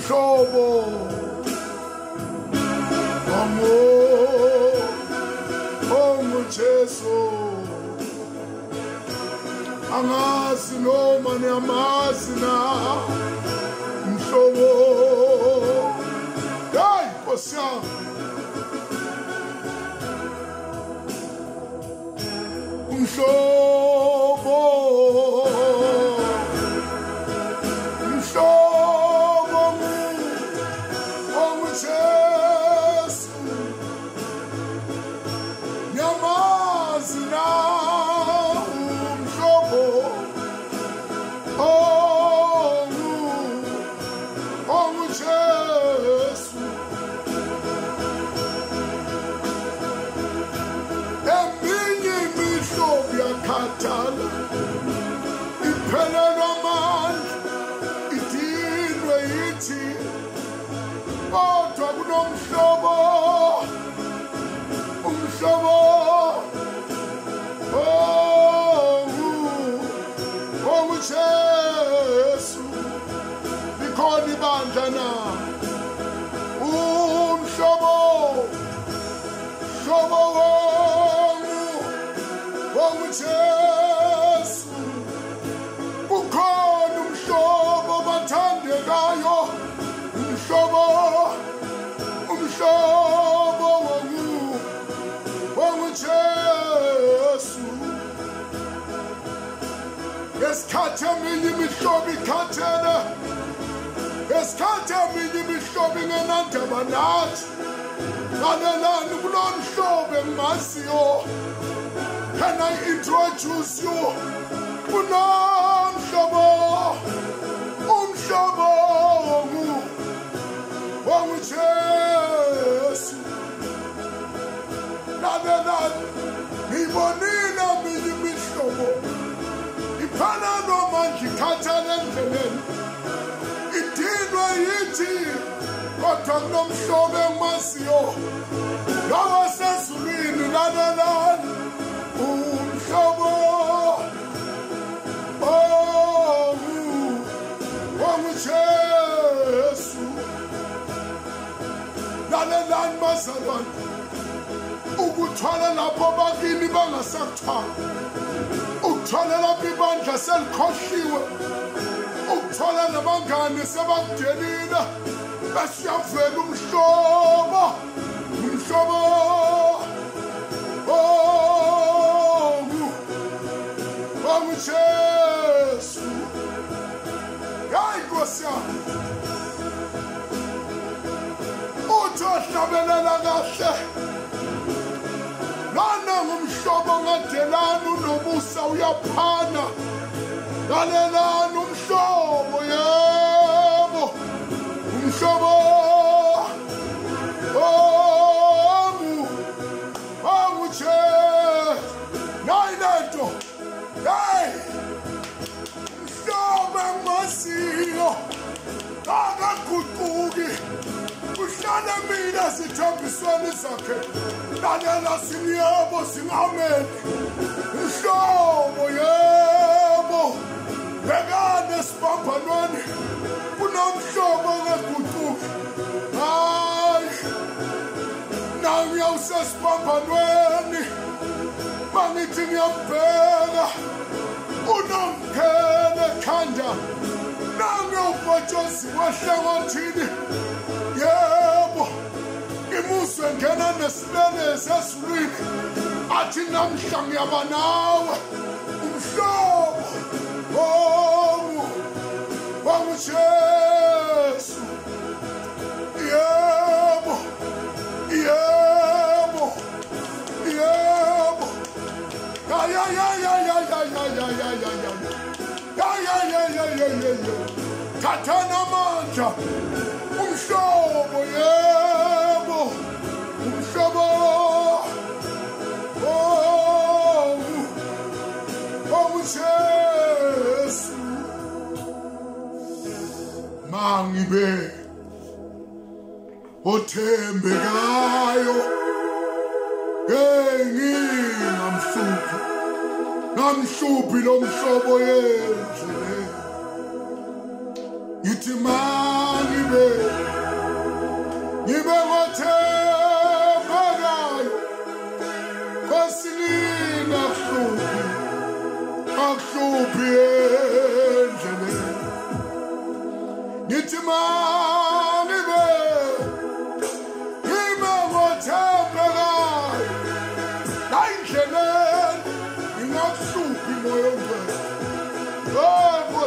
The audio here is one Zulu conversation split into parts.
Umhlobo onguJesu, angazi noma niyamazi na mhlobo. Hey Nkosi yami, umhlobo, umhlobo onguJesu, niyamazi na umhlobo onguJesu. Eminye imihlobo yakhathala, iphelelwa amandla, idinwe yithi, kodwa kunomhlobo, umhlobo onguJesu. Likhona ibandla na? Umhlobo, hlobo onguJesu. Ukhona umhlobo bathandekayo, umhlobo, umhlobo onguJesu. Ngesikhathi eminye imihlobo ikhathele, ngesikhathi eminye imihlobo ingenandaba nathi, lalelani kulo mhlobo engimaziyo. Can I introduce you? Kunomhlobo, umhlobo onguJesu. Lalelani, ngibonile eminye imihlobo iphelelwa amandla, ikhathele endleleni, idinwe yithi, kodwa kunomhlobo engimaziyo, lowasezulwini. Lalelani, umhlobo onguJesu. Lalelani bazalwane, ukuthwala lapho bakini bangasakuthwala, ukuthwala lapho ibandla selikhohliwe, ukuthwala nabangane sebakudelile, bese uyavela umhlobo, umhlobo onguJesu. Hayi Nkosi yami, uthi ohlabelela kahle lana ngumhlobo ongadelani, unomusa, uyaphana. Lalelani umhlobo, yebo, umhlobo onguJesu. Nayi lento, hey, umhlobo engimaziyo akaguquki, uhlala mina ezithembisweni zakhe. Lalela, singiyebo, singameni. Umhlobo, yebo, bhekane esiphambanweni, kunomhlobo ongaguquki. Hayi, nangiya usesiphambanweni, mangithi ngiyambheka, unomkhele ekhanda, nangiyobhotshoziwe ehlangothini. Yebo, imuzwe ngena nesilelesi ezulwini, athi namhla ngiyaba nawe. Umhlobo onguJesu. Yebo, yebo, yebo. Ya ya ya ya ya ya ya ya ya ya ya ya ya ya ya ya ya. Thathana amandla, umhlobo, yebo, umhlobo onguJesu. Mangibe othembekayo, ngingamhluphi, ngamhluphi lo mhlobo yendleleni. Ngithi mangibe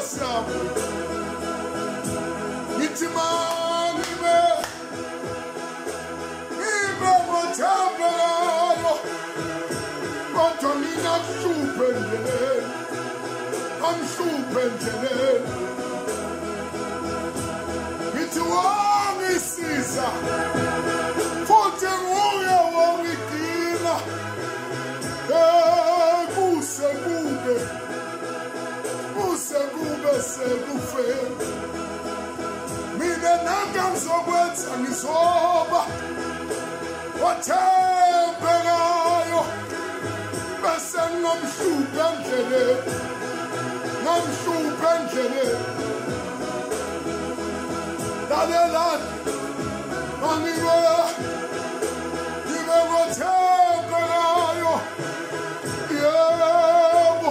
Nkosi yami. Ngithi mangibe ngibe ngothembekayo, kodwa ngingakuhluphe endleleni, amhluphe endleleni. Ngithi wangisiza futhi nguye wangigcina kuse kube kuse kube sekufeni. Mina nanka ngizokwenza ngizoba othembekayo, bese ngingamhlupha endleleni, ngamhlupha endleleni. Lalelani, angibe ngibe ngothembekayo, yebo,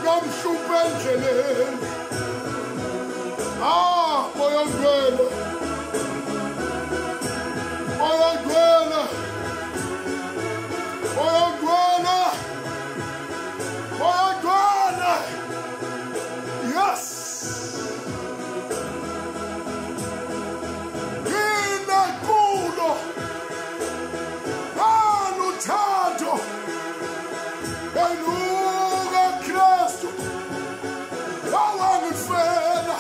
ngamhlupha endleleni. Ah, Moya Ngcwele, Moya Ngcwele, Moya Ngcwele, Moya Ngcwele. Yes. Nginekulo aluthando eluka Kristu wawangifela.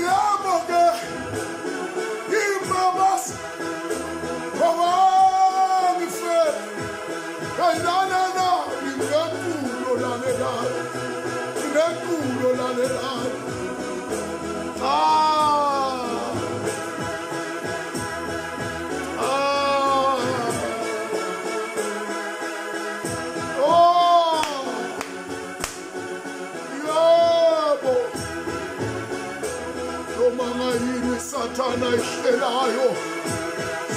Yebo ke imabasi wawangifela. Kayinana nginekulo lalelani, nginekulo lalelani. Ah, ah, oh, yebo. Noma ngayini Sathana ihlelayo,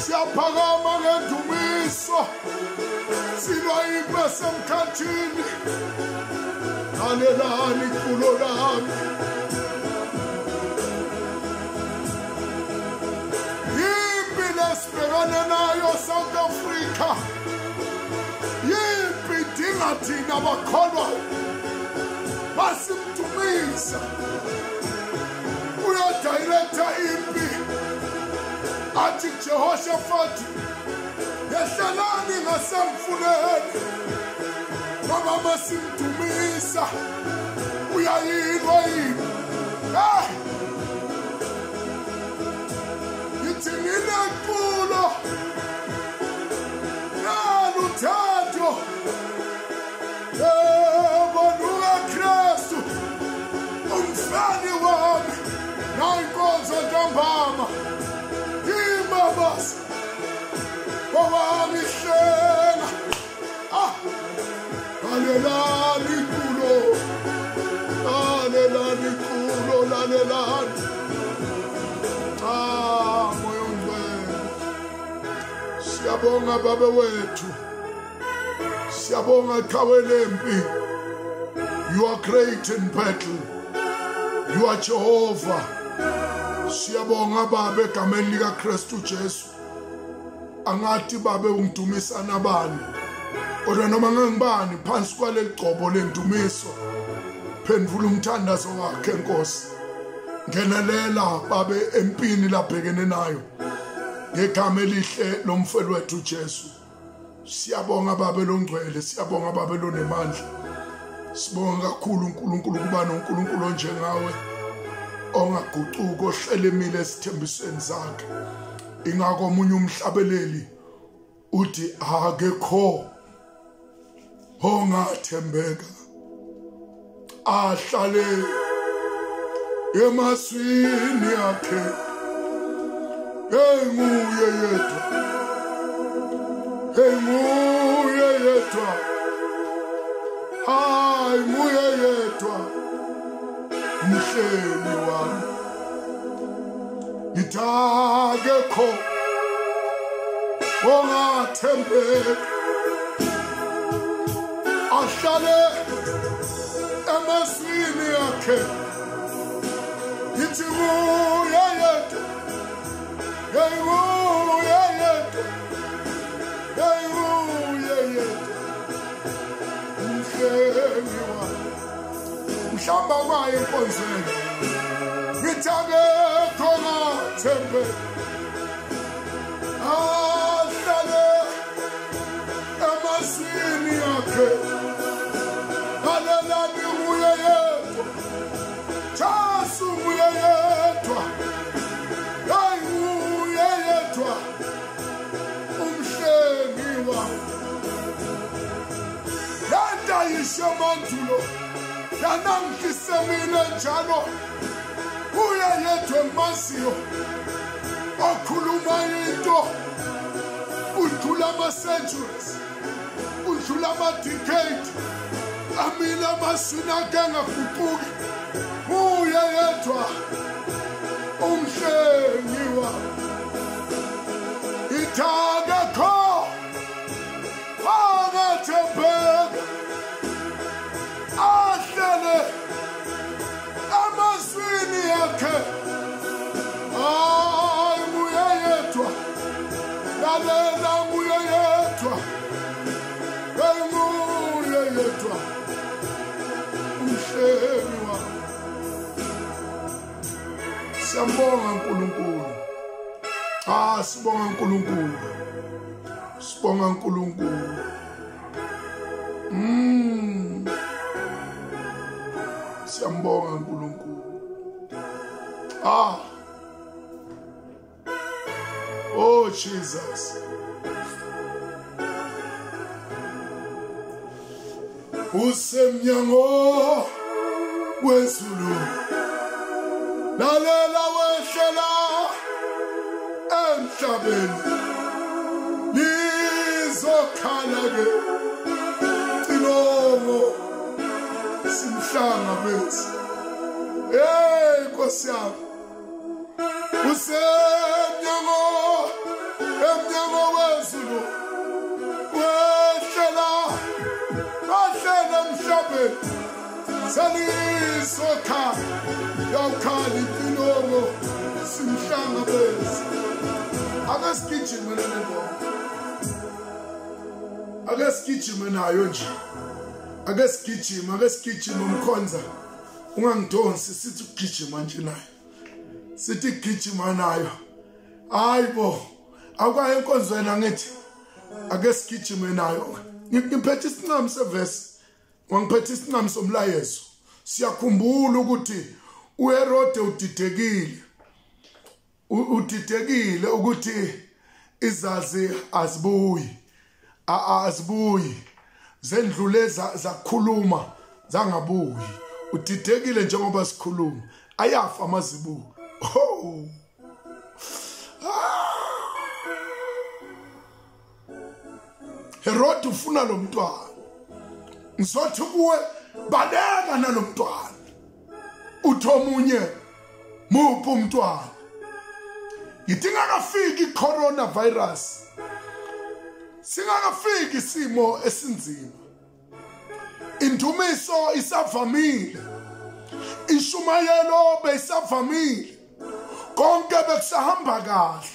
siyaphakama ngendumiso, silwa impi esemkhathini. Lalelani iculo lami. Yimpi lesibhekane nayo South Africa, yimpi idinga thina abakholwayo basimdumisa. Uyadirecta impi, athi Jehoshaphat, yehlelani ngasemfuleni, ngoba masimdumisa uyayilwa impi. Eh! Ngithi ngineculo naluthando yebo lukaKristu umfani wami nayinkonzo ntambama imabasi wawangihlenga. Ah, lalelani iculo, lalelani iculo, lalelani. Ah, Moya Ongcwele, siyabonga Baba wethu, siyabonga qhawe lempi. You are great in battle, you are Jehovah. Siyabonga Baba egameni likaKristu Jesu. Angathi Baba ungidumisa nabani, kodwa noma ngangibani phansi kwaleli gcobo lendumiso, phendula umthandazo wakhe Nkosi. Ngenelela Babe empini labhekene nayo ngegama elihle lomfelo wethu Jesu. Siyabonga Babe longcwele, siyabonga Babe lonemandla. Sibonga kakhulu uNkulunkulu kuba noNkulunkulu onjengawe ongaguquki, ohlelemile esithembisweni zakhe. Ingakho omunye umhlabeleli uthi akekho ongathembeka ahlale emazwini akhe. Hey, nguye yedwa, hey, nguye yedwa, hayi nguye yedwa umhleli wami. Ngithi akekho ongathembeka ahlale emazwini akhe. Ngithi nguye yedwa, hey, nguye yedwa, hey, nguye yedwa umhlengi wami. Mhlawumbe kwaye enkonzweni. Ngithi akekho ongathembeka ahlale emazwini akhe. Lalelani nguye yedwa, Jesu nguye yedwa, hey nguye yedwa umhlengi wami. Lento ayisho mandulo yanangisemile njalo, uye yedwa engimaziyo okhuluma into udlula ama-centuries, udlula ama-decade, amile amazwini akhe angaguquki. Uye yedwa umhlengi wami. Ithi akekho ongathembeka ahlale emazwini akhe. Hayi nguye yedwa, lalela nguye yedwa, hey nguye yedwa umhlengi wami. Siyambonga uNkulunkulu. Ah, sibonga uNkulunkulu. Sibonga uNkulunkulu. Siyambonga uNkulunkulu. Ah. Oh Jesus. Usemnyango wezulu, lalela wehlela emhlabeni, lizokhala ke cilongo simhlangabeze. Hey Nkosi yami, usemnyango, emnyango wezulu, wehlela wehlela emhlabeni, selizokhala yawukhala icilongo simhlangabeze. Ake sigijime lele ngoma, ake sigijime nayo nje, ake sigijime, ake sigijime umkhonza, ungangidonsi, sithi ugijima nje nayo, sithi gijima nayo. Hayi bo, awukaye enkonzweni angithi ake sigijime nayo. Ngiphethe isinqamu sevesi, ngiphethe isinqamu somlayezo. Siyakhumbula ukuthi uHerode udidekile, udidekile ukuthi izazi azibuyi, azibuyi, zendlule zakhuluma zangabuyi. Udidekile njengoba sikhuluma, ayafa amazibulo. Oh. Herode ufuna lo mntwana. Ngizothi kuwe baleka nalomntwana. Uthi omunye muphi umntwana? Ngithi ingakafiki i-coronavirus, singakafiki isimo esinzima, indumiso isavamile, inshumayelo beyisavamile, konke bekusahamba kahle.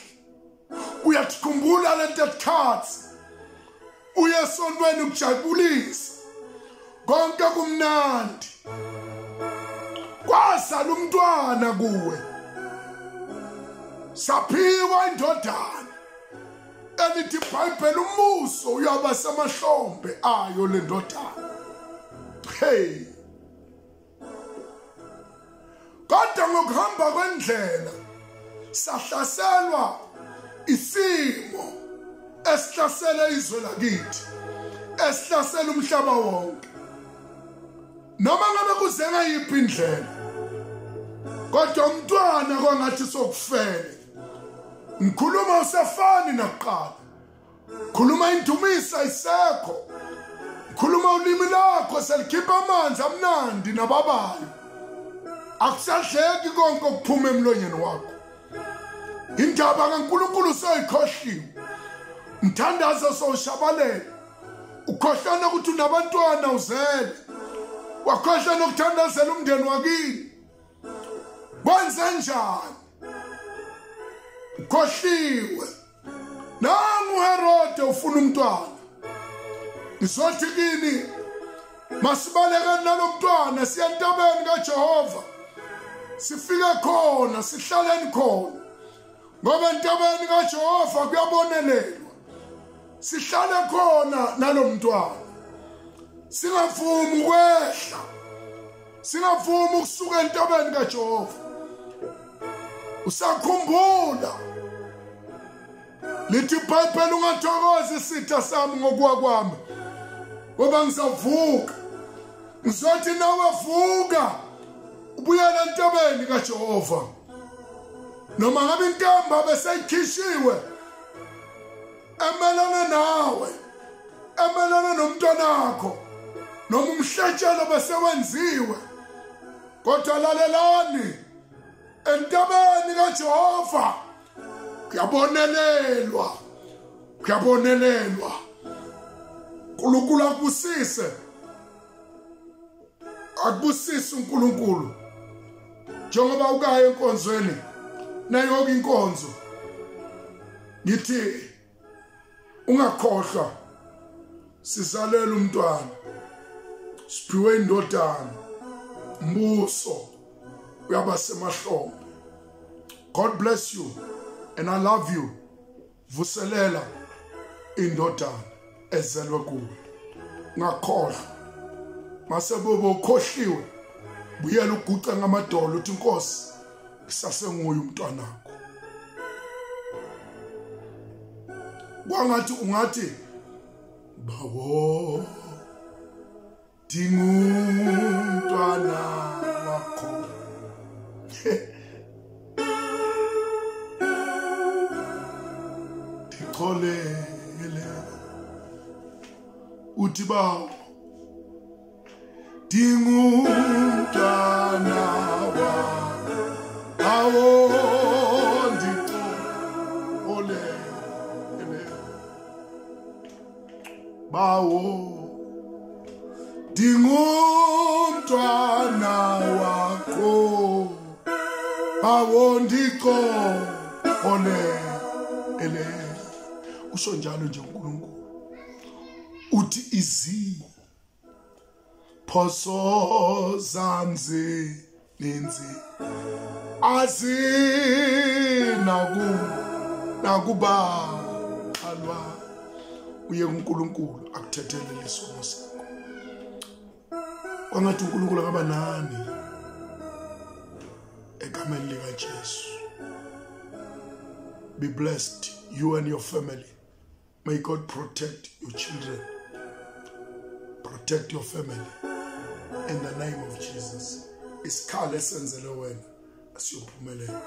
Uyakhumbula lento esikhathi uye esontweni ukujabulisa, konke kumnandi, kwasala umntwana kuwe, saphiwa indodana. Elithi iBhayibheli umbuso uyaba semahlombe ayo le ndodana. Hey, kodwa ngokuhamba kwendlela sahlaselwa isimo esihlasela izwe lakithi, esihlasela umhlaba wonke. Noma ngabe kuze ngayiphi indlela, kodwa umntwana kwangathi sokufele. Ngikhuluma usafani nakuqala, khuluma indumisa isekho, khuluma ulimi lakho selikhipha amanzi amnandi nababayo. Akusadleki konke okuphuma emlonyeni wakho. Indaba kaNkulunkulu soyikhohliwe, umthandazo sowushabalele, ukhohlwana ukuthi unabantwana uzele, wakhohlwa nokuthandazela umndeni wakini. Kwenze njani? Ukhohliwe. Nangu Herode ufuna umntwana. Ngizothi kini Masibalekeni nalomntwana siye entabeni kaJehova. Sifike khona, sihlaleni khona. Ngoba entabeni kaJehova kuyabonelelwa. Sihlale khona nalomntwana. Singavumi ukwehla. Singavumi ukusuka entabeni kaJehova. Usakhumbula lithi iBhayibheli, ungathokozi isitha sami ngokuwa kwami, ngoba ngizavuka. Ngizothi nawe vuka ubuyele entabeni kaJehova. Noma ngabe inkemba beseyikhishiwe emelana nawe, emelana nomntwanakho, noma umhlatshelo besewenziwe, kodwa lalelani, entabeni kaJehova kuyabonelelwa, kuyabonelelwa. uNkulunkulu akubusise, akubusise uNkulunkulu. Njengoba ukaye enkonzweni nayo inkonzo, ngithi ungakhohlwa, sizalela umntwana, siphiwe indodana, mbuso uyaba semahlombe. God bless you and I love you. Vuselela indodana ezelwe kuwe. Ungakhohlwa. Mase bube ukhohliwe, buyela uguce ngamadolo uthi Nkosi, ngisasenguye umntwanakho. Kwangathi ungathi bawo dingumntwana wakho. Ndixolele uthi bawo dingumntwana wakho, bawo ndixolele, bawo dingumntwana wakho, bawo ndixolele. Usho njalo nje uNkulunkulu uthi iziphoso zami zininzi azinakubalwa. Uye kuNkulunkulu akuthethelele isono sakho. Kwangathi uNkulunkulu angaba nani egameni likaJesu. Be blessed, you and your family. May God protect your children, protect your family in the name of Jesus. Isikhalo esenzele wena asiyophumelela.